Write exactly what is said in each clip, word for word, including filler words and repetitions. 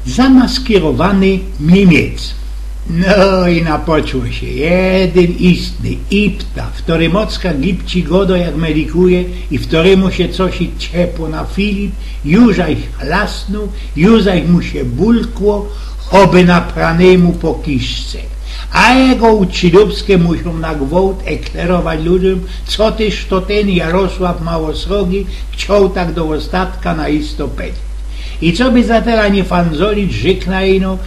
Zamaskirowany Miymiec. No i napoczło sie. Jedyn istny, Ipta, wtory mocka gibci godo jak medikuje i wtorymu sie cosi ciepło na Filip, ju zaś chlasnōł, ju zaś mu sie bulkło, choby napranymu po kiszce. A jego uczciwskie muszōm na gwołt eklerować ludziōm, co tyż to tyn Jarosław Małosrogi chcioł tak do ôstatka na isto powiedzieć. I coby za tela niy fandzolić, rzyknã ino,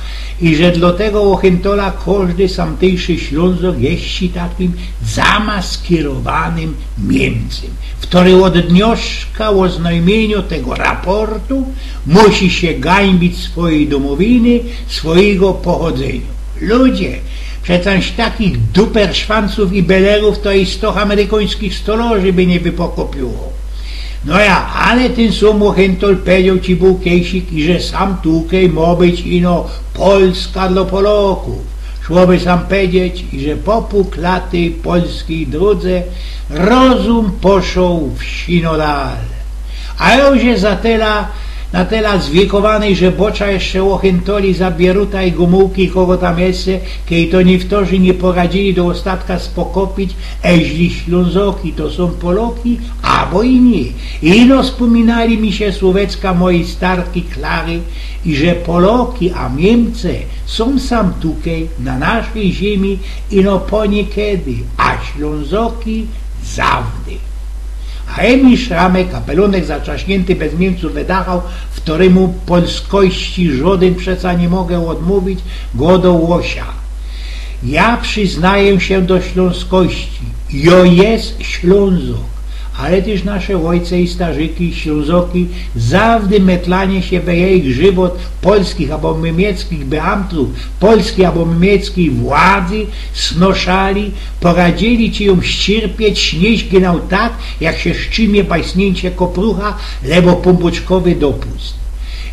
iże dlotego ôchyntola kożdy samtyjszy Ślōnzok je takim zamaskirowanym Miymiecym, wtory ôd dnioszka ôznojmiyniŏ tego raportu musi sie gańbić swojij dōmowiny, swojigo pochodzynio. Ludzie, przecież takich duperszwancōw i belerōw to i stoch amerykańskich stolarzy by niy wypokopiło. No ja, ale tyn sōm ôchyntol powiedzioł ci bōł kejsik, iże sam tukej mo być ino Polska dlo Polokōw. Szłoby sam powiedzieć, iże po puklatyj polskij drōdze rozum poszoł w sinodal. A już je za tela, na tela zwiekowany, że bocza jeszcze ôchyntoli za Bieruta i Gomułki, kogo tam jeszcze, kej to niywtorzy niy poradzili do ôstatka spokopić, eźli Ślōnzoki to sōm Poloki, abo i niy. Ino spōminali mi sie słōwecka mojij starki Klary, iże Poloki a Miymiece sōm sam tukej na naszyj ziymi, ino po niykedy, a Ślōnzoki zawdy. A Emil Szramek, kapelunek zatrzaśniynty bez Miymiecōw wydachał, wtorymu polskości żodyn przeca niy moga ôdmōwić, godoł ôsia. Ja przyznaja sie do ślōnskości. Jo je Ślōnzok. Ale tyż nasze ôjce i starzyki, Ślōnzoki, zawdy metlanie sie we jejich żywot polskich abo miymieckiych beamtōw, polskij abo miymieckiej władzy snoszali, poradzili ci jōm ściyrpieć, śnieś genau tak, jak sie szczimie bajsniyńcie koprucha, lebo pōnbōczkowy dopust.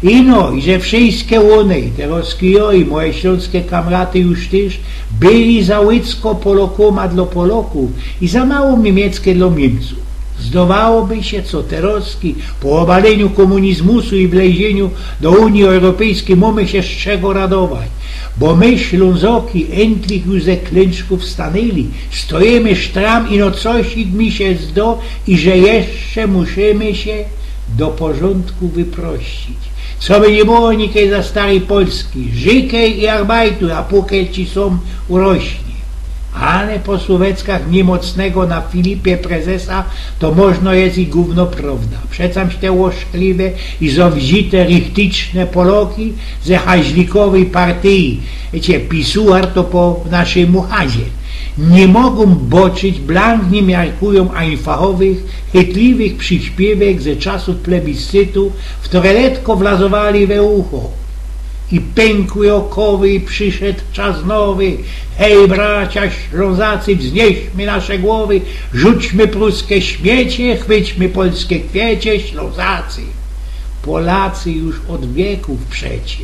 Ino, iże wszyjske ône, i terŏzki jŏ, i moje ślōnske kamraty już tyż, byli za łydko Polokōma dlo Polokōw i za mało miymiecke dlo Miymiecōw. Zdowałoby sie, co terŏzki, po ôbalyniu kōmunizmusu i wleziyniu do Unije Europejskij, mōmy sie z czego radować, bo my, Ślōnzoki, endlich już ze klynczku wstanyli, stojymy sztram, ino cosik mi sie zdo, iże jeszcze musimy sie do porzōndku wyprościć. Coby niy było nikej za starej Polski, żykej i arbajtuj, a pukel ci sōm urośnie. Ale po słoweckach niymocnego na Filipie prezesa to możno je i gōwno prŏwda. Przecież te ôszkliwe i zowzite, richticzne Poloki ze haźlikowyj partyje, wiecie, pisuar to po naszymu hazie, niy mogōm boczyć, blank niy miarkujōm ajnfachowych, chytliwych prziśpiywek ze czasōw plebiscytu, wtore letko wlazowali we ucho. I pynkuj ôkowy, i prziszoł czas nowy. Hej, bracia Ślōnzacy, wznieśmy nasze głowy, rzućmy pruske śmiecie, chwyćmy polske kwiecie, Ślōnzacy. Polacy już ôd wiekōw przecie.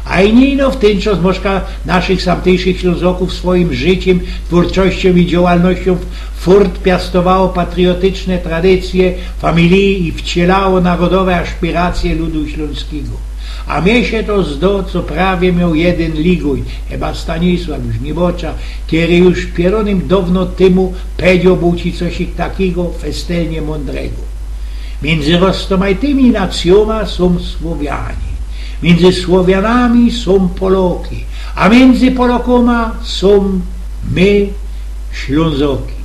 A i niy ino w tyn czas moszka naszych samtyjszych Ślōnzokōw swojim życiym, twōrczościōm i działalnościōm furt piastowało patriotyczne tradycje familije i wcielało narodowe aspiracje ludu ślōnskigo. A mie sie to zdo, co prawie mioł jedyn ligōń, chyba Stanisław, już niy bocza, kery już pierōnym downo tymu powiedzioł bōł ci coś takigo festelnie mōndrego. Miyndzy roztōmajtymi nacjōma sōm Słowianie. Miyndzy Słowianami sōm Poloki, a miyndzy Polokōma sōm my, Ślōnzoki.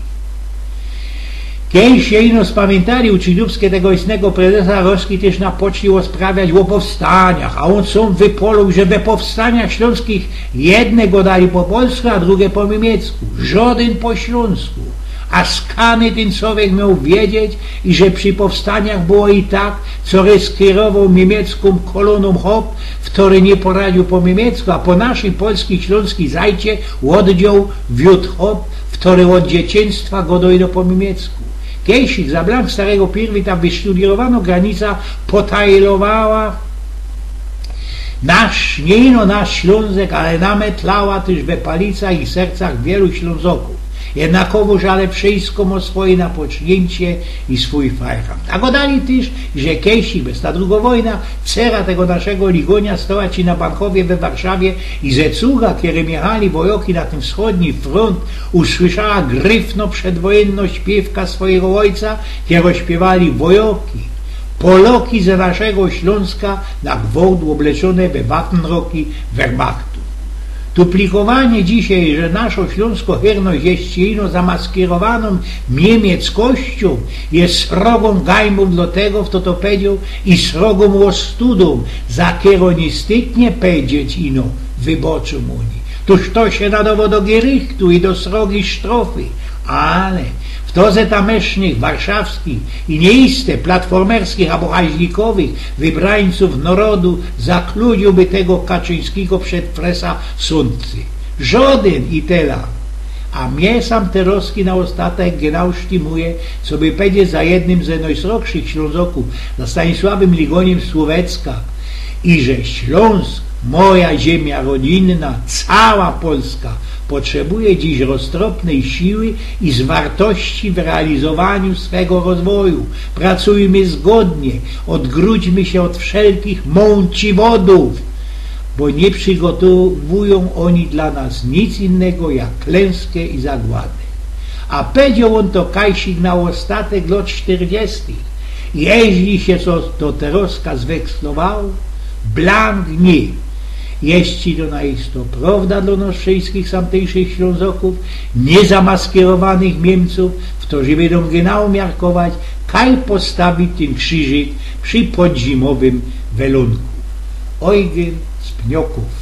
Kej sie ino spamiyntali uczniowske tego istnego prezesa, roski tyż napoczli rozprawiać ô powstaniach, a ôn sōm wypoloł, że we powstaniach ślōnskich jedne godali po polsku, a drugie po miymiecku. Żodyn po ślōnsku. A skany tyn cowiek mioł wiedzieć, iże przi powstaniach było i tak, co reskierowoł miymiecko kolōnōm chop, wtory niy poradziōł po miymiecku, a po naszyj polskij ślōnskij zajcie ôddzioł wiōdł chop, wtory ôd dzieciństwa godoł ino po miymiecku. Kejsik za blank starego Pirwita wysztudiowana granica potajlowała nasz, niy ino nasz Ślōnzek, ale nametlała tyż we palicach i sercach wielu Ślōnzokōw. Jednakowoż, ale wszysko mo swoje napoczniyncie i swōj fajran. A godali tyż, że kejsi bez ta drugo wojna, cera tego naszego Ligonia stoła ci na Bankowie we Warszawie i ze cuga, kerym jechali wojoki na tyn wschodni frōnt, usłyszała gryfno przedwojenno śpiywka swojigo ôjca, kero śpiywali wojoki, Poloki ze naszego Ślōnska na gwałt ôbleczōne we wafenroki Wehrmachtu. Tu plikowanie dzisiej, że naszo ślōnsko hyrność jeszcze ino zamaskirowanōm niemieckościōm, je srogōm gajmōm dlotego, fto to powiedzioł, i srogōm ôstudōm, za kero niy stydnie powiedzieć ino: wyboczōm ôni. Tuż to sie nadowo do gerichtu i do srogi sztrofy, ale fto ze tamysznych warszawskich i niyiste platformerskich abo haźlikowych wybrańcōw norodu zakludziōłby tego Kaczyńskigo przed fresa sōndcy? Żodyn i tela. A mie sam teroski na ôstatek genau sztymuje, coby powiedzieć za jednym ze nojsrogszych Ślōnzokōw, za Stanisławym Ligoniem Słowecka, i że Ślōnsk, moja ziymia rodzinna, cała Polska potrzebuje dziś roztropnej siły i zwartości w realizowaniu swego rozwoju. Pracujmy zgodnie, odgrodźmy sie ôd wszelkich mōnciwodōw, bo niy przigotowujōm ôni dlŏ nas nic innego jak klęskę i zagładę. A powiedzioł ôn to kajsik na ôstatek lŏt sztyrdziestych. Jeźli sie to, to teroska zwekslowało, blank niy. Jeźli to na isto prŏwda dlŏ nŏs wszyskich samtejszych Ślōnzokōw, niy zamaskirowanych Niymcōw, ftorzy bydōm genau miarkować, kaj postawić tyn krziżyk przi podzimowym welōnku. Ojgyn z Pniokōw.